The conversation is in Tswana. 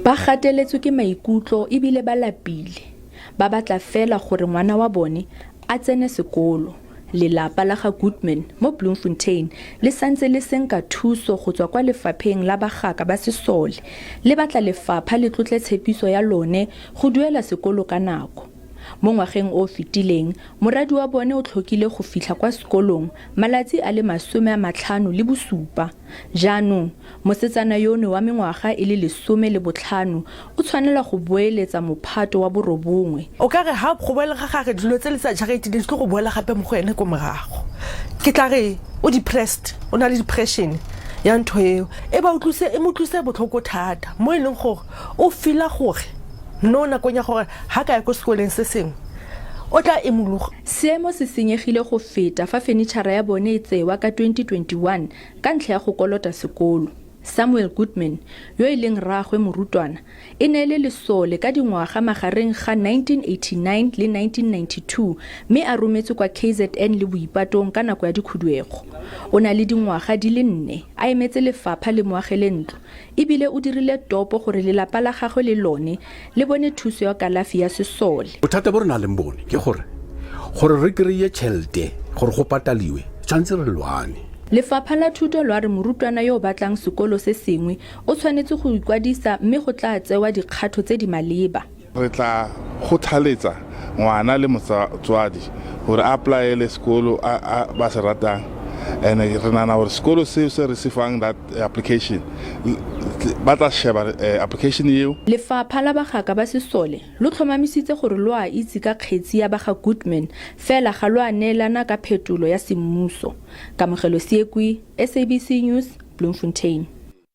Ba gateletswe ke maikutlo ebile ba lapile. Ba batla fela gore ngwana wa bone a tsene sekolo. Lelapa la ga Goodman mo Bloemfontein le santse le senka thuso go tswa kwa lefapheng la bagaka ba sesole. Le batla lefapha le tlotle tshepiso ya lone go duela sekolo ka nako. Mo ngwageng o o fetileng, moradi wa bone o tlhokile go fitlha kwa sekolong malatsi a le 57. Jaanong, mosetsana yono wa mengwaga e le 15 o tshwanela go boeletsa mophato wa borobongwe. O ka re ha go boela ga gage dilo tse le tsa jarete di tlo go boela gape mo go ene ko morago. Ke tla re o depressed, o na le depression ya ntho eo. E ba utlwise e mo utlwise botlhoko thata mo e leng gore o feela gore no nakong ya gore ha ka ya ko sekoleng se sengwe o tla imologa. Seemo se senyegile go feta fa fenitšhara ya bone e tsewa ka 2021 ka ntlha ya go kolota sekolo. Samuel Goodman, yo e leng rraagwe morutwana, e ne e le lesole ka dingwaga magareng ga 1989 le 1992 mme a rometswe kwa KZN le Boipatong ka nako ya dikhuduego. O na le dingwaga di le nne a emetse lefapha le mo agele ntlo e bile o dirile topo gore lelapa la gagwe le lone le bone thuso ya kalafi ya sesole. Bothata bo re nang leng bone ke gore, gore re kry-e tšhelete gore go pataliwe, tshwanetse re lwane. Lefapha la Thuto lwa re morutwana yo o batlang sekolo se sengwe o tshwanetse go ikwadisa mme go tla tsewa dikgatho tse di maleba. Re tla kgothaletsa ngwana le motswadi gore a applyele sekolo a ba se ratang and re nagana gore sekolo seo se re se fang that application ba tla sheba application eo. Lefapha la bagaka ba sesole lo tlhomamisitse gore lo a itse ka kgetsi ya ba ga Goodman fela ga lo a neelana ka phetolo ya semmuso. Kamogelo Seekwi, SABC News, Bloemfontein.